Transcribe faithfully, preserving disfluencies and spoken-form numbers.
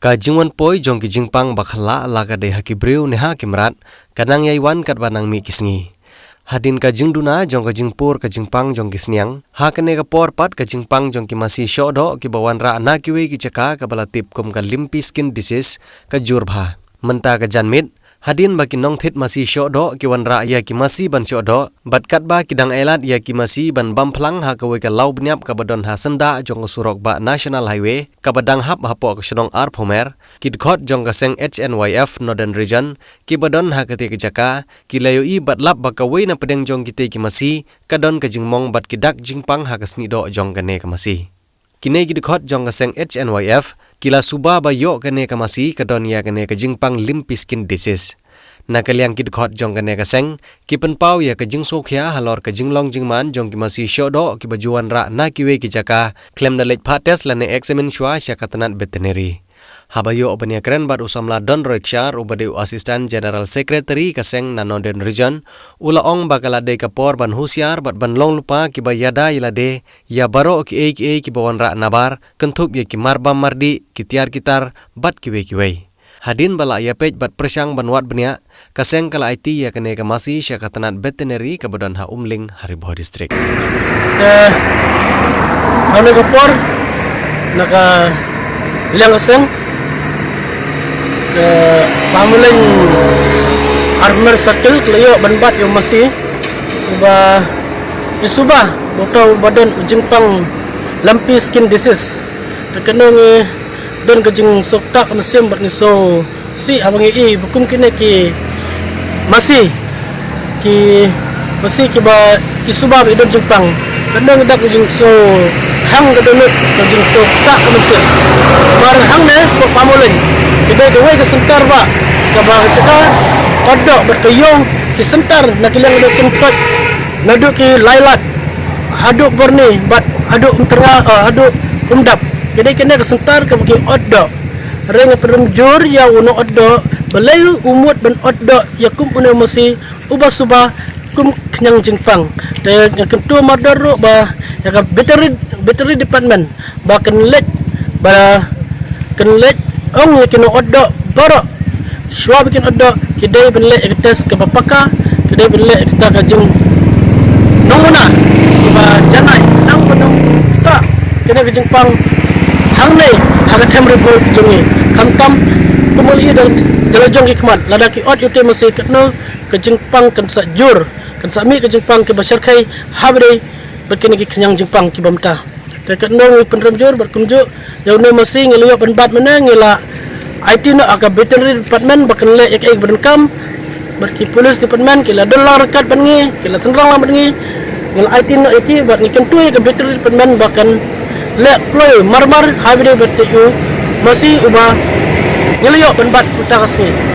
Ka jingwan poi jong ki jingpang ba khyllah la ka dei ha ki briew ne ha ki mrad, ka nang ïai wan katba nang mih ki sngi. Hadien ka jingduna jong ka jingpur ka jingpang jong ki sniang, ha kane ka por pat ka jingpang jong ki masi shoh doh kiba wanrah na kiwei ki jaka kaba la tip kum ka lumpy skin disease ka jur bha. Mynta ka janmiet, hadien ba ki nongthied masi shoh doh ki wanrah ïa ki masi ban shoh doh, bad katba ki dang ailad ïa ki masi ban bam phlang ha kawei ka law bniap kaba don ha syndah jong ka surok bah National Highway kaba dang hap hapoh ka shnong Arphumer, ki dkhot jong ka seng H N Y F Northern Region kiba don ha katei ka jaka ki la ïohi bad lap ba kawei na pdeng jong kitei ki masi ka don ka jingmong bad ki dak jingpang ha ka snieh doh jong kane ka masi. Kine ki dkhot jong ka seng H N Y F ki la suba ba ïoh kane ka masi ka don ïa kane ka jingpang lumpy skin disease. Na ka liang ki dkhot jong kane ka seng ki pynpaw ïa ka jingsngewkhia halor ka jinglong jingman jong ki masi shoh doh kiba ju wanrah na kiwei ki jaka khlem da leit phah test lane examine shuwa sha ka tnat veterinary. Haba ïoh ban ïakren bad u samla Don Roy Kshar uba dei u Assistant General Secretary ka seng na Northern Region, u la ong ba ka la dei ka por ban husiar bad ban long lypa kiba ïada ïa lade ïa baroh kiei kiei kiba wanrah nabar, kynthup ïa ki marbam mardih, ki tiar ki tar bad kiwei kiwei. Hadien ba la ïapeit bad pyrshang ban wad bniah, ka seng ka la aiti ïa kane ka masi sha ka tnat veterinary kaba don ha Umling ha Ri Bhoi District. Eh, ha kane ka por na ka liang ka seng ka Pamuleng Armer Circle ka la ïoh ban bat ïa u masi uba i suba ba uta uba don u jingpang lumpy skin disease. Te kane ngi don ka jingsngewthuh ka mynsiem bad ngi sngewsih haba ngi i ba kum kine ki masi, ki masi kiba i suba ba i don jingpang. Kane ngi dap ka jingsngewhang ka dohnud, ka jingsngewthuh ka mynsiem. Namar hangne ha Pamuleng ki dei kawei ka center ba kaba ka jaka ot doh bad ka ïong ki center na ki liang doh kum Toit, naduh ki Lailad haduh Borne bad haduh Umtyrnga, eh, haduh Umdap. Ki dei kine ki center kaba ki ot doh. Hynrei nga pynrem jur ïa u nongot doh, balei u mut ban ot doh ïa kum une u masi uba suba kum khñiang jingpang. Te nga kyntu mardor ruh ba ïa ka veterinary, veterinary department ba kan leit, ba kan leit ong ïa ki nongot doh baroh shuwa ba kin ot doh ki dei ban leh ïa ka test kaba paka, ki dei ban leh ïa kata ka jingnongmuna kaba janai, nang ba nang ta kane ka jingpang hangne ha ka them Ri Bhoi ka jong ngi. Khamtam kumba la ïohi da la jong ki khmat, lada ki ot ïa utei u masi, katno ka jingpang kan sa jur, kan sa mih ka jingpang kiba shyrkhei haba dei bad kine ki khñiang jingpang kiba mynta. Te katno ngi pynrem jur bad kumjuh ïa une u masi ngi la ïoh ban bat mynne, ngi la aiti noh ha ka veterinary department ba kan leh ïa kaei ba donkam, bad ki police department ki la don lang ryngkat bad ngi, ki la synrang lang bad ngi. Ngi la aiti noh ïa ki bad ngi kyntu ïa ka veterinary department ba kan leh kloi marmar haba dei bad utei u masi uba ngi la ïoh ban bat mynta ka sngi.